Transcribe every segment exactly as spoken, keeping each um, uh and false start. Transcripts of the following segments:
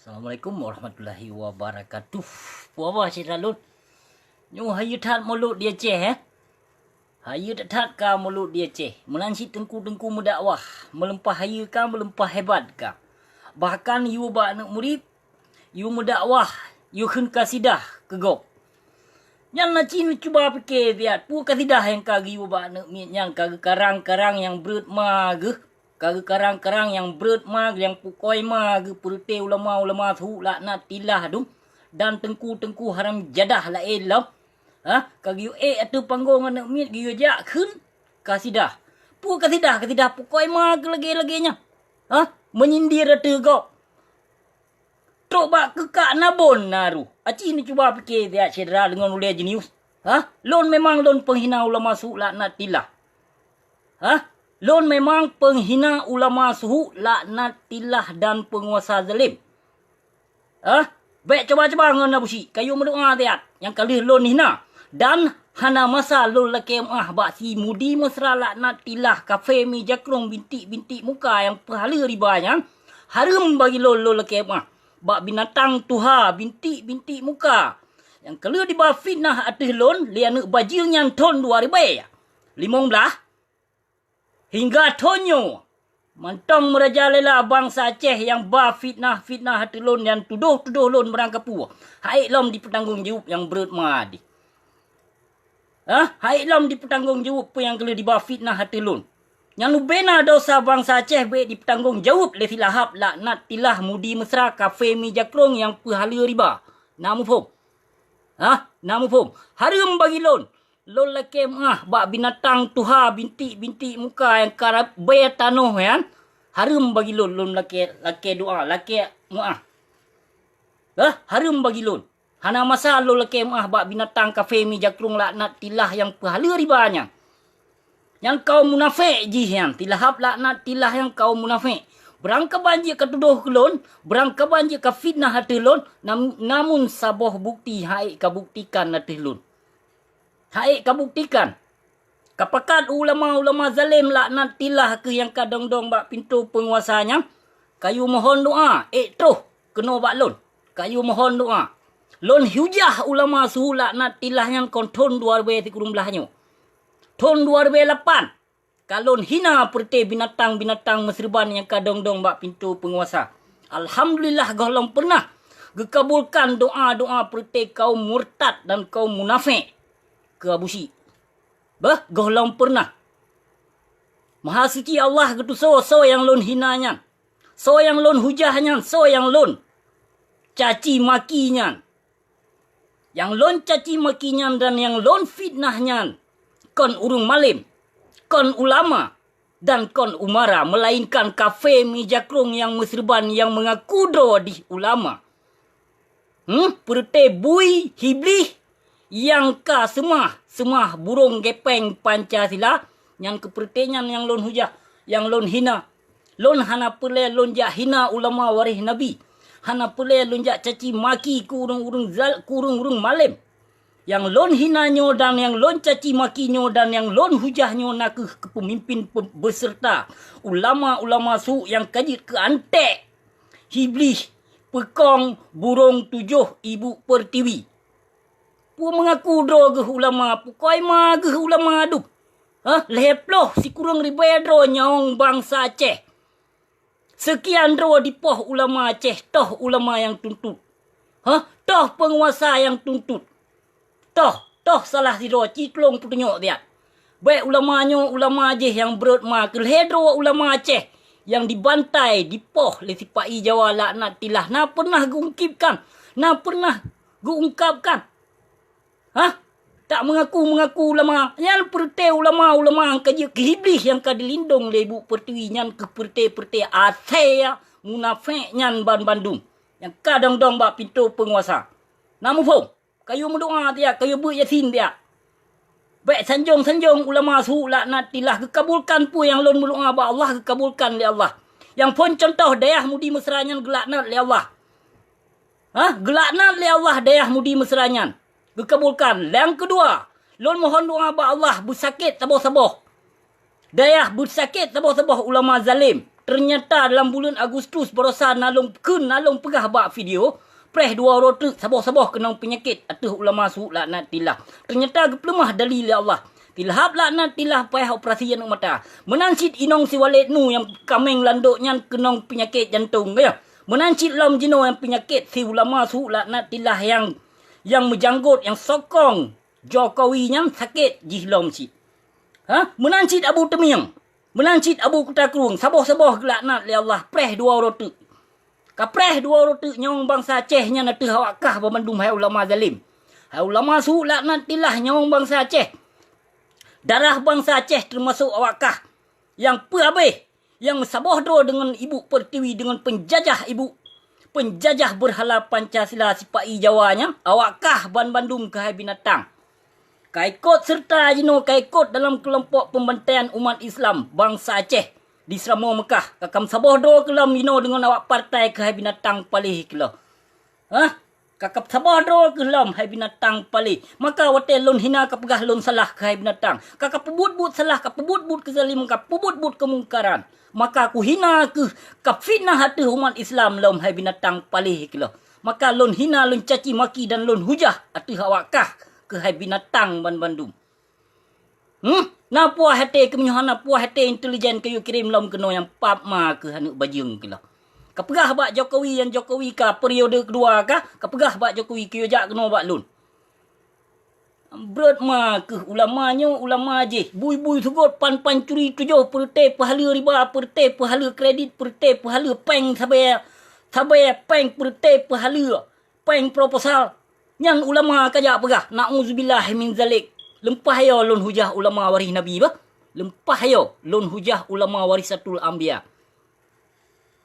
Assalamualaikum warahmatullahi wabarakatuh. Peue haba syedara lôn? Nyoe hayeue that mulod di Aceh, eh? Hayeue that-that ka mulod di Aceh. Meunan cit teungku-teungku meudakwah, meulimpah hayeue ka, meulimpah hebat ka. Bahkan yue bak aneuk murit, yue meudakwah, yue kheun kasidah keu gob. Nyan na cit neucuba pike siat, peue kasidah nyang ka geuyue bak aneuk miet nyan, ka geukarang-karang nyang breuet ma geuh, ka geukarang-karang nyang breuet ma geuh, nyang pukoi ma geuh, peureuté ulama-ulama su laknatillah dum, dan teungku-teungku haram jadah laén lom. Ha, ka geuyue ék ateueh panggong aneuk miet, geuyue jak kheun kasidah. Peue kasidah? Kasidah pukoi ma geuh lagée-lagée nyan. Ha, meunyinder ateueh gob. Trok bak keukak na bon na ruh. Aci neucuba pike siat syedara deungon ulée jenius. Ha? Lôn memang lôn peunghina ulama su laknatillah. Ha? Lôn memang peunghina ulama su laknatillah dan peunguasa zalim. Ha? Bék cuba-cuba ngon Abusyik, kayue meudoá siat nyang ka lheueh lôn hina. Dan hana masa lôn lakée meuáh bak si Mudi Mesra laknatillah, kafé mi jakrong bintik-bintik muka nyang peuhaleue riba nyan. Hareuem bagi lôn lôn lakée meuáh bak binatang tuha bintik-bintik muka nyang ka lheueh jiba fitnah ateueh lôn lé aneuk bajeueng nyan thon dua ribée limong blaih hingga thon nyoe. Mantong meurajalela bansa Aceh nyang ba fitnah-fitnah ateueh lôn dan tudoh-tudoh lôn meurangkapeue, han ék lom jipeutanggong jaweueb nyang breuet ma dih. Hah? Han ék lom jipeutanggong jaweueb peue nyang ka lheueh jiba fitnah ateueh lôn. Nyang leubeh na desya bansa Aceh bék jipeutanggong jaweueb lé si Lahab laknatillah, Mudi Mesra, kafé mi jakrong nyang peuhaleue riba. Na muphom? Hah? Na muphom? Hareuem bagi lôn lôn lakée meuáh bak binatang tuha bintik-bintik muka nyang ka rab-, bée tanoh nyan. Hareuem bagi lôn lôn lakée, lakée doá, lakée meuáh. Hah? Hareuem bagi lôn. Hana masa lôn lakée meuáh bak binatang kafé mi jakrong laknatillah nyang peuhaleue riba nyan. Nyang kaum munafék jih nyan, si Lahab laknatillah nyang kaum munafék. Beurangkaban jeuet ka tudoh keu lôn, beurangkaban jeuet ka fitnah ateueh lôn, nam-, namun saboh bukeuti han ék ka buktikan ateueh lôn. Han ék ka buktikan. Ka pakat ulama-ulama zalém laknatillah kheueh nyang ka dong-dong bak pintoe peunguasa nyan, kayue mohon doá, ék troh keunoe bak lôn. Kayue mohon doá. Lôn hujah ulama su laknatillah nyan kon thon dua ribée sikureueng blaih nyoe. Thon dua ribée lapan, ka lôn hina peureuté binatang-binatang meuseureuban nyang ka dong-dong bak pintoe peunguasa. Alhamdulillah, gohlom peureunah geukabulkan doá-doá peureuté kaum murtad dan kaum munafék keu Abusyik. Beuh, gohlom peureunah. Mahasuci Allah geutusoe soe nyang lôn hina nyan, soe nyang lôn hujah nyan, soe nyang lôn caci maki nyan. Nyang lôn caci maki nyan dan nyang lôn fitnah nyan kon ureuëng malém, kon ulama, dan kon umara, meulainkan kafé mi jakrong nyang meuseureuban nyang meungaku droe dih ulama. Hmm, peureuté bui hiblih nyang ka seumah, seumah burông gépéng Pancasila, nyan keuh peureuté nyan nyang lôn hujah, nyang lôn hina. Lôn hana peureulée lôn jak hina ulama waréh Nabi. Hana peureulée lôn jak caci maki keu ureuëng-ureuëng zal-, keu ureuëng-ureuëng malém. Nyang lôn hina nyoe dan nyang lôn caci maki nyoe dan nyang lôn hujah nyoe na kheueh keu peumimpén pe-, beuseureuta ulama-ulama su nyang ka jeuet keu anték hiblih peukong burông tujoh ibu peurtiwi. Peue meungaku droe geuh ulama, pukoi ma geuh ulama dum. Hah, lhée ploh sikureueng ribée droe nyawöng bansa Aceh. Seukian droe dipoh ulama Aceh, toh ulama nyang tuntot. Hah, toh peunguasa nyang tuntot. Toh, toh salah sidroe, ci tulông peutunyok siat. Bék ulama nyoe ulama jih nyang breuet ma keu lhée droe ulama Aceh nyang dibantai, dipoh lé sipa-i Jawa laknatillah, na peureunah geuungkibkan, na peureunah geuungkabkan. Hah? Tak meungaku-meungaku ulama. Nyan peureuté ulama-ulama nyang ka jeuet keu hiblih nyang ka dilindong lé ibu peurtiwi nyan keuh peureuté-peureuté asée munafék nyan ban bandum. Nyang ka dong-dong bak pintoe peunguasa. Na muphom? Kayue meudoá tiak, kayue beuet Yasin tiak. Bék sanjong-sanjong ulama su laknatillah geukabulkan peue nyang lôn meudoá bak Allah geukabulkan lé Allah. Nyang phon cuntoh dayah Mudi Mesra nyan geulaknat lé Allah. Hah? Geulaknat lé Allah dayah Mudi Mesra nyan. Geukabulkan. Nyang keudua, lôn mohon doá bak Allah beusakét saboh-saboh. Dayah beusakét saboh-saboh ulama zalém. Teunyata dalam buleuen Agustus barosa na lôn kheun, na lôn peugah bak video, preh dua uroe teuk saboh-saboh keunong peunyakét ateueh ulama su' laknatillah. Teunyata geupeuleumah dali lé Allah. Si Lahab laknatillah payah operasi aneuk mata. Meunan cit inong si Waled Nu nyang kaméng landok nyan keunong peunyakét jantong, ka. Meunan cit lom jinoe nyang peunyakét si ulama su' laknatillah nyang, nyang meujanggot, nyang sokong Jokowi nyan sakét jih lom cit. Ha? Meunan cit Abu Teumieng. Meunan cit Abu Kuta Krueng, saboh-saboh geulaknat lé Allah, preh dua uroe teuk. Ka preh dua uroe teuk nyawöng bansa Aceh nyan ateueh awak kah banmandum, hai ulama zalim. Hai ulama su' laknatillah, nyawöng bansa Aceh. Darah bansa Aceh teumasok awak kah nyang peuhabéh, nyang meusaboh droe deungon ibu pertiwi, deungon peunjajah ibu, peunjajah beurhala Pancasila sipa-i Jawa nyan, awak kah banmandum keuhai binatang. Ka ikot seureuta jinoe, ka ikot dalam keulompok peumbantaian umat Islam bansa Aceh di Seuramoe Meukah. Ka kam saboh droe keuh lom jinoe deungon awak partai keuhai binatang paléh keulôh. Hah? Ka kam saboh droe keuh lom, hai binatang paléh. Maka watée lôn hina ka peugah lôn salah keuhai binatang. Ka ka peubuet-buet salah, ka peubuet-buet keuzaliman, ka peubuet-buet keumungkaran. Maka kuhina keuh, ka fitnah ateueh umat Islam lom, hai binatang paléh keulôh. Maka lôn hina, lôn caci maki dan lôn hujah ateueh awak kah keuhai binatang banmandum. Hmm? Na puah até keuh meunyoe hana puah até intelijen kayue kirém lom keunoe nyang pap ma keuh aneuk bajeueng keulôh. Ka peugah bak Jokowi, nyang Jokowi ka periode keudua ka, ka peugah bak Jokowi kayue jak keunoe bak lôn. Brot ma keuh ulama nyoe, ulama jih, bui-bui sugot, pan-pan curi tujoh, peureuté peuhaleue riba, peureuté peuhaleue kredit, peureuté peuhaleue péng sabé, sabé péng, peureuté peuhaleue péng proposal. Nyan ulama ka jak peugah, "Na'uzubillah min zalik." Leumpah yo lôn hujah ulama waréh Nabi bah. Leumpah yo lôn hujah ulama warisatul anbiya.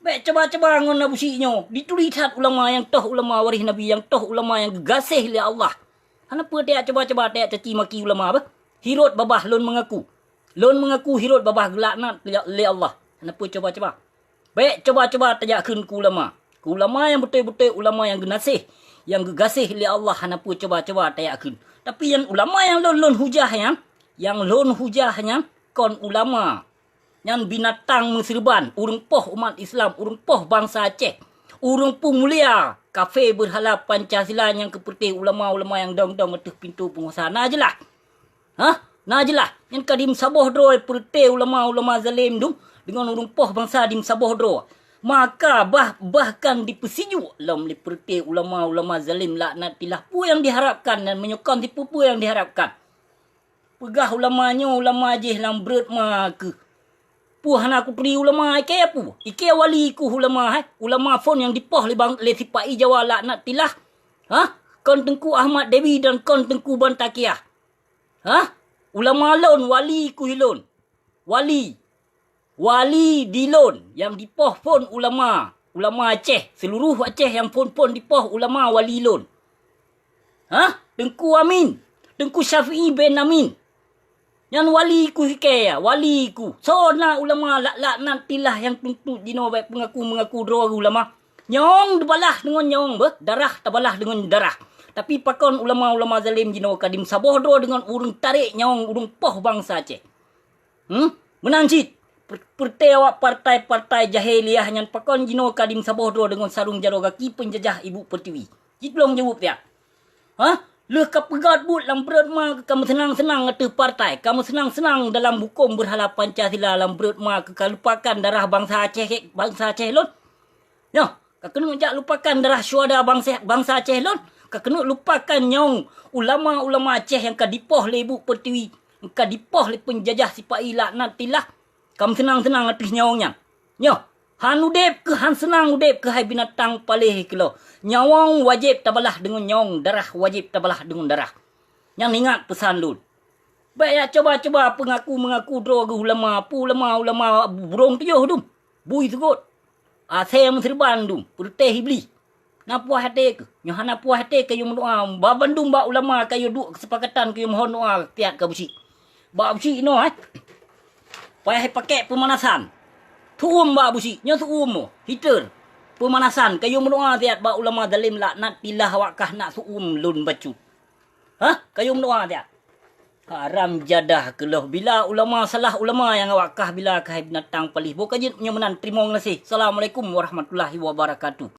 Bék cuba-cuba ngon Abu Syik nyoe. Dituri that ulama nyang toh ulama waréh Nabi, nyang toh ulama nyang geugaséh lé Allah. Hana peue tajak cuba-cuba tajak caci maki ulama bah. Hi rot babah lôn meungaku. Lôn meungaku hi rot babah geulaknat lé Allah. Hana peue cuba-cuba. Bék cuba-cuba tajak kheun keu ulama. Keu ulama nyang beutôi-beutôi, ulama nyang geunaséh, nyang geugaséh lé Allah, hana peue cuba-cuba tajak kheun. Tapi nyan ulama nyang lôn, lôn hujah nyan, nyang lôn hujah nyan kon ulama. Nyan binatang meuseureuban, ureuëng poh umat Islam, ureuëng poh bansa Aceh, ureuëng peumulia kafé beurhala Pancasila nyang keupeureuté ulama-ulama nyang dong-dong ateueh pintoe peunguasa. Na jeulaih? Hah? Na jeulaih? Nyan ka dimeusaboh droe peureuté ulama-ulama zalém dum deungon ureuëng poh bansa dimeusaboh droe. Maka bah, bahkan dipeusijuek lom lé peureuté ulama-ulama zalém laknatillah. Peue nyang diharapkan dan meunyoe kon tipu peue nyang diharapkan? Peugah ulama nyoe ulama jih lam brot ma keuh. Peue hana kuturi ulama ikée peue? Ikée wali keuh ulama, hai? Ulama phon nyang dipoh lé bang, lé sipa-i Jawa laknatillah. Hah? Kon Teungku Ahmad Dewi dan kon Teungku Bantakiah. Hah? Ulama lôn, wali keuh lôn. Wali. Wali di lôn nyang dipoh phon ulama, ulama Aceh, seuluruh Aceh nyang phon-phon dipoh ulama wali lôn. Hah? Teungku Amin, Teungku Syafi'i bin Amin. Nyan wali keuh ikée, wali keuh. Soe na ulama lak-, laknatillah nyang tuntot jinoe bék peungaku-meungaku droe ulama? Nyawöng tabalah deungon nyawöng beuh, darah tabalah deungon darah. Tapi pakon ulama-ulama zalém jinoe ka dimeusaboh droe deungon ureuëng tarek nyawöng ureuëng poh bansa Aceh? Hmm? Meunan cit, per-, peureuté awak partai-partai jahiliah nyan pakon jinoe ka dimeusaboh droe deungon sarong jaroe gaki peunjajah ibu peurtiwi? Cit lôn jaweueb siat. Hah? Lheueh ka peugét buet lam brot ma keuh ka meuseunang-seunang ateueh partai, ka meuseunang-seunang dalam hukôm beurhala Pancasila lam brot ma keuh ka lupakan darah bansa Aceh, bansa Aceh lôn? Nyoh, ka keuneuk jak lupakan darah syuhada bansa, bansa Aceh lôn? Ka keuneuk lupakan nyawöng ulama-ulama Aceh nyang ka dipoh lé ibu peurtiwi, nyang ka dipoh lé peunjajah sipa-i laknatillah? Ka meuseunang-seunang ateueh nyawöng nyan? Nyoh, han udeb keuh, han seunang udeb keuh hai binatang paléh keulôh. Nyawöng wajéb tabalah deungon nyawöng, darah wajéb tabalah deungon darah. Nyan ingat peusan lôn. Bék jak cuba-cuba peungaku-meungaku droe geuh ulama, peue ulama-ulama burông tujoh dum. Bui sugot. Asée meuseureuban dum, peureuté Iblih. Na puah até keuh? Nyoe hana puah até kayue meudoá. Ba bandum bak ulama kayue duek keusepakatan kayue mohon doá siat keu Abu Syik. Bak Abu Syik inoe, eh. Payah pakék peumanasan. Su'um bak Abu Syik, nyoe su'um mo, heater. Peumanasan, kayue meudoá siat bak ulama zalém laknatillah awak kah nak su'um lôn bacut. Hah? Kayue meudoá siat. Haram jadah keuloh bila ulama salah ulama nyang awak kah bila kah binatang palih. Boh ka jeuet nyoe meunan, teurimong gaséh. Assalamualaikum warahmatullahi wabarakatuh.